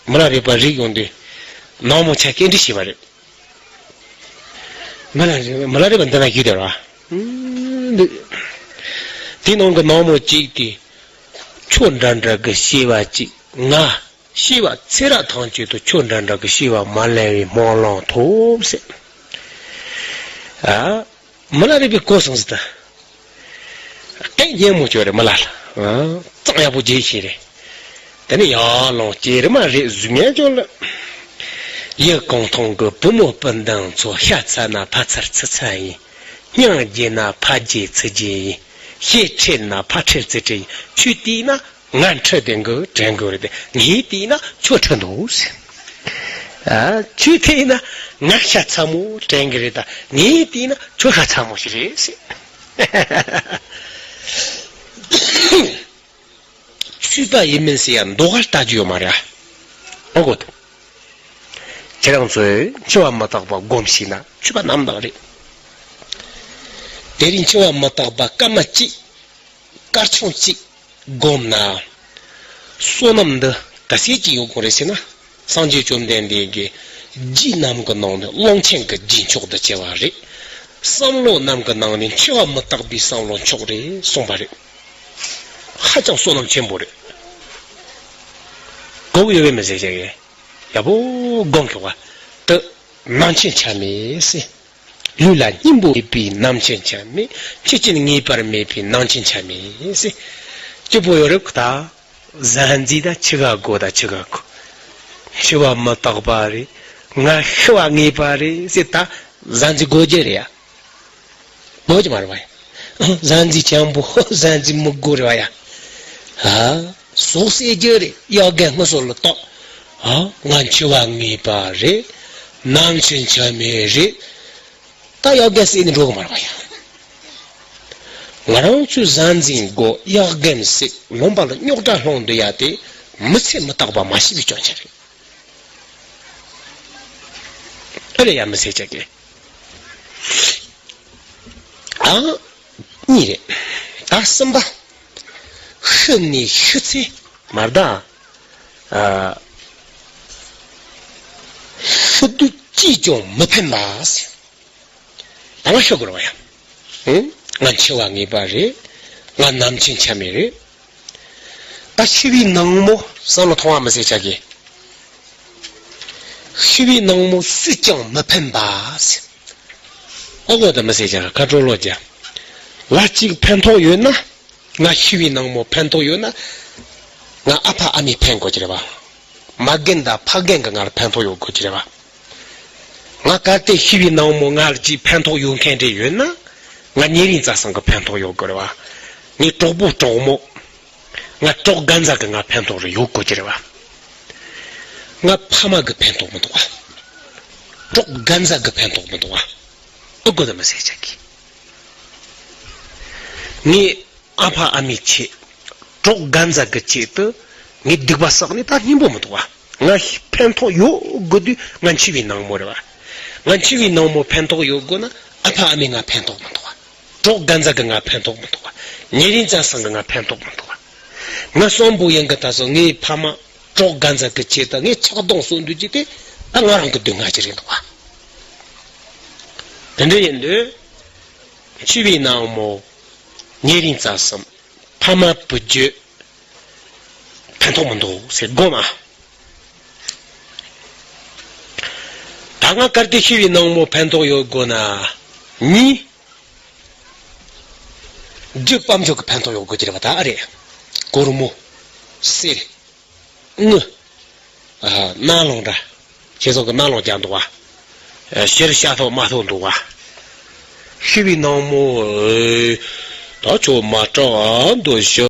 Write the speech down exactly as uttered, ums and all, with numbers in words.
མི་ལ་རས་པ་རིག་ཡོང་དུས་ནག་མོ་ཆ་སྐད་འདྲི་བྱས་པ་རེད། མི་ལ་རས་མི་ལ་རས་པ་འདི་ན་བཞུགས་བསྡད་ར། དེ་ནང་གི་ནག་མོ་གཅིག་དེ། ཁྱོད་འདྲ་འདྲ་གི་སྐྱེ་བ་གཅིག་ང་སྐྱེ་བ་ཚེ་རབས་ཐམས་ཅད་དུ་ཁྱོད་འདྲ་འདྲ་གི་སྐྱེ་བ་མ་ལེན་པའི་སྨོན་ལམ་ཐོབ་ཟེར། ཨ། མི་ལ་རས་པས་གོ་སོང་ཟེར་ད། སྐད་སྙན་མོ་ཅོ་རེད་མི་ལ་ལ། གཙང་ཡག་པོ་རྒྱས་ཤིང་རེད། དེ་ནས་ཡར་ལངས་སྐྱེས་རི་མ་རེད་གཟུགས་བརྙན་ཅོ་ལ། ཡུལ་གང་ཐོང་གི་བུ་མོ་སྤུན་ལྡན་ཚོ། ཤ་ཚ་ན་ཕ་ཚར་ཚི་ཚར་ཡིན། སྙིང་རྗེ་ན་ཕ་རྗེ་ཚི་རྗེ་ཡིན། ཤེད་ཁྲེལ་ན་ཕ་ཁྲེལ་ཚི་ཁྲེལ་ཡིན། ཁྱོད་བལྟས་ན། ང་ཁྲི་ལྡན་གྱི་དྲན་གྱི་རེད་དེ། ངས་བལྟས་ན་ཁྱོད་ཁྲི་འདུག་ཟེར། ཨ། ཁྱོད་བལྟས་ན་ང་ཤ་ཚ་མོ་དྲན་གྱི་རེད་ད། ངས་བལྟས་ན་ཁྱོད་ཤ་ཚ་མོ་ཞིག་རེད་ཟེར། ཚུད་པ་ཡིན་མིན་ཟེར་ཡ་མདོ་ཁར་ལྟ་རྒྱུ་ཡོད་མ་རེད། ཨ་གོ་ད། ཁྱེད་རང་ཚོས་འཆི་བ་མི་རྟག་པ་སྒོམ་ཤེས་ན་ཆོས་པ་རྣམ་དག་རེད། དེ་རིང་འཆི་བ་མི་རྟག་པ་སྐར་མ་གཅིག་སྐར་ཆུང་གཅིག་སྒོམ་ན། བསོད་ནམས་འདི་ག་ཚད་ཅིག་ཡོད་དགོས་རེད་ཟེར་ན། སངས་རྒྱས་བཅོམ་ལྡན་འདས་ཀྱི་རྒྱུད་རྣམས་ཀྱི་ནང་ནས་ཀློང་ཆེན་གྱི་རྒྱུད་མཆོག་ཏུ་གྱུར་པ་རེད། བསམ་བློ་རྣམས་ཀྱི་ནང་ནས་འཆི་བ་མི་རྟག་པའི་བསམ་བློ་མཆོག་རེད་གསུངས་པ་རེད། ཧ་ཅང་བསོད་ནམས་ཆེན་པོ་རེད། གོ་གི་ཡོད་པས་མི་ཟེར་བྱ་གི། ཡག་པོ་སྒོམ་ཁྱོག་པ་དུ་ནང་ཆེན་ཆ་མེད་ཟེར། ལུས་ལ་སྙིང་པོ་མེད་པའི་ནང་ཆེན་ཆ་མེད། འཆི་རྐྱེན་ངེས་པར་མེད་པའི་ནང་ཆེན་ཆ་མེད་ཟེར། སྐྱིད་པོ་ཡོད་རེད་ད། གཟའ་འཛིན་ད་འཆི་ག་དགོས་ད་འཆི་ག་དགོས། འཆི་བ་མི་རྟག་པ་རེད། ང་ཤི་བ་ངེས་པ་རེད་ཟེར་ད་གཟའ་འཛིན་དགོས་རྒྱུ་རེད་ཡ། དགོས་ཀྱི་མ་རེད་བ་ཡ། གཟའ་འཛིན་སྤྱང་པོ་གཟའ་འཛིན་མི་དགོས་རེད་བ་ཡ། ཧ། ཟོག་ཟེར་རྒྱུ་རེད། གཡག་རྒན་སྔ་སོ་ལ་བཏགས། ཨ། ང་འཆི་བ་ངེས་པ་རེད། ནང་ཆེན་ཆ་མེད་རེད། ད་གཡག་རྒན་ཟེར་ནས་འགྲོ་གི་མ་རེད་བ་ཡ། ང་རང་ཚོའི་གཟའ་འཛིན་དགོས། གཡག་རྒན་ཟེར་ལུང་པ་ལ་རྙོག་དྲ་སློང་འདོད་ཡ་དེ་མི་ཚེ་མི་རྟག་པ་མ་ཤེས་པའི་སྐྱོན་ཆ་རེད། ཨ་ལས་ཡ་མི་ཟེར་བྱ་གི། ཨ། གཉིས་རེད། ད་གསུམ་པ། ཤི་ནས་ཤི་ཚེ་མ་གདའ། ཨ། ཤི་དུས་ཅིས་ཀྱང་མི་ཕན་པ་ཟེར། ད་ང་ཤི་དགོས་རེད་བ་ཡ། ཨང་། ང་འཆི་བ་ངེས་པ་རེད། ང་ནམ་ཆེན་ཆ་མེད་རེད། ད་ཤི་བའི་ནངས་མོ་བསམ་བློ་ཐོངས་པ་མི་ཟེར་བྱ་གི། ཤི་བའི་ནངས་མོ་སུས་ཀྱང་མི་ཕན་པ་ཟེར། ཨོ་གོ་ད་མི་ཟེར་བྱ་ཁ་དྲོ་ལོ་བྱ། ལ་གཅིག་ཕན་ཐོགས་ཡོད་ན། ང་ཤི་བའི་ནངས་མོ་ཕན་ཐོགས་ཡོད་ན། ང་ཨ་ཕ་ཨ་མས་ཕན་དགོས་ཀྱི་རེད་བ། མ་རྒན་དང་ཕ་རྒན་གྱིས་ང་ལ་ཕན་ཐོགས་ཡོད་དགོས་ཀྱི་རེད་བ། ང་གལ་ཏེ་ཤི་བའི་ནངས་མོ་ང་ལ་ཅིག་ཕན་ཐོགས་ཡོད་མཁན་རེ་ཡོད་ན། ང་ཉེ་རིང་བཅས་ཚང་གི་ཕན་ཐོགས་ཡོད་དགོས་རེད་བ། ངའི་གྲོགས་པོ་གྲོགས་མོ། ང་གྲོགས་རྒན་ཟ་གི་ང་ཕན་ཐོགས་རེ་ཡོད་དགོས་ཀྱི་རེད་བ། ང་ཕ་མ་གི་ཕན་ཐོགས་མི་འདུག་བ། གྲོགས་རྒན་ཟ་གི་ཕན་ཐོགས་མི་འདུག་བ། ཨོ་གོ་ད་མི་ཟེར་བྱ་གི། ངའི་ཨ་ཕ་ཨ་མའི་ཆེད། གྲོགས་རྒན་ཟ་གི་ཆེད་དུ་ངས་སྡིག་པ་བསགས་ནས་ད་སྙིང་པོ་མི་འདུག་བ། ང་ཕན་ཐོགས་ཡོད་དགོས་དུས་ང་འཆི་བའི་ནངས་མོ་རེད་བ། ང་འཆི་བའི་ནངས་མོ་ཕན་ཐོགས་ཡོད་དགོས་ན་ཨ་ཕ་ཨ་མས་ང་ཕན་ཐོགས་མི་འདུག་བ། གྲོགས་རྒན་ཟ་གིས་ང་ཕན་ཐོགས་མི་འདུག་བ། ཉེ་རིང་བཅས་ཚང་གིས་ང་ཕན་ཐོགས་མི་འདུག་བ། ང་གསོན་པོ་ཡིན་གི་ད་སོ་ངའི་ཕ་མ་གྲོགས་རྒན་ཟ་གི་ཆེད་དུ་ངས་ཆག་སྡང་གསོག་འདོད་ཀྱི་དེ་ད་ང་རང་གི་སྡུག་བསྔལ་ཅིག་རེད་འདུག་བ། དེ་འདྲ་ཡིན་དུས། འཆི་བའི་ནངས་མོ། ཉེ་རིང་བཅས་ཚང་། ཕ་མ་བུ་རྒྱུད། ཕན་ཐོགས་མི་འདུག་ཟེར་དགོངས་ན། ད་ང་གལ་ཏེ་ཤི་བའི་ནངས་མོ་ཕན་ཐོགས་ཡོད་དགོས་ན། གཉིས། རྒྱུད་དཔལ་འབྱོར་གྱི་ཕན་ཐོགས་ཡོད་དགོས་ཀྱི་རེད་བ་ད་ཨ་རེད། སྒོར་མོ། གསེར། དངུལ། ཨ། ནག་ལོང་འདྲ། ཁྱེད་ཚོ་གི་ནག་ལོང་རྒྱག་འདུག་བ། ཨ། ཤེར་ཤ་ཐོག་མ་ཐོག་འདུག་བ། ཤི་བའི་ནངས་མོ། ཨེ། ད་ཁྱོད་མ་སྐྲག་ཨ་འདུག་ཤི།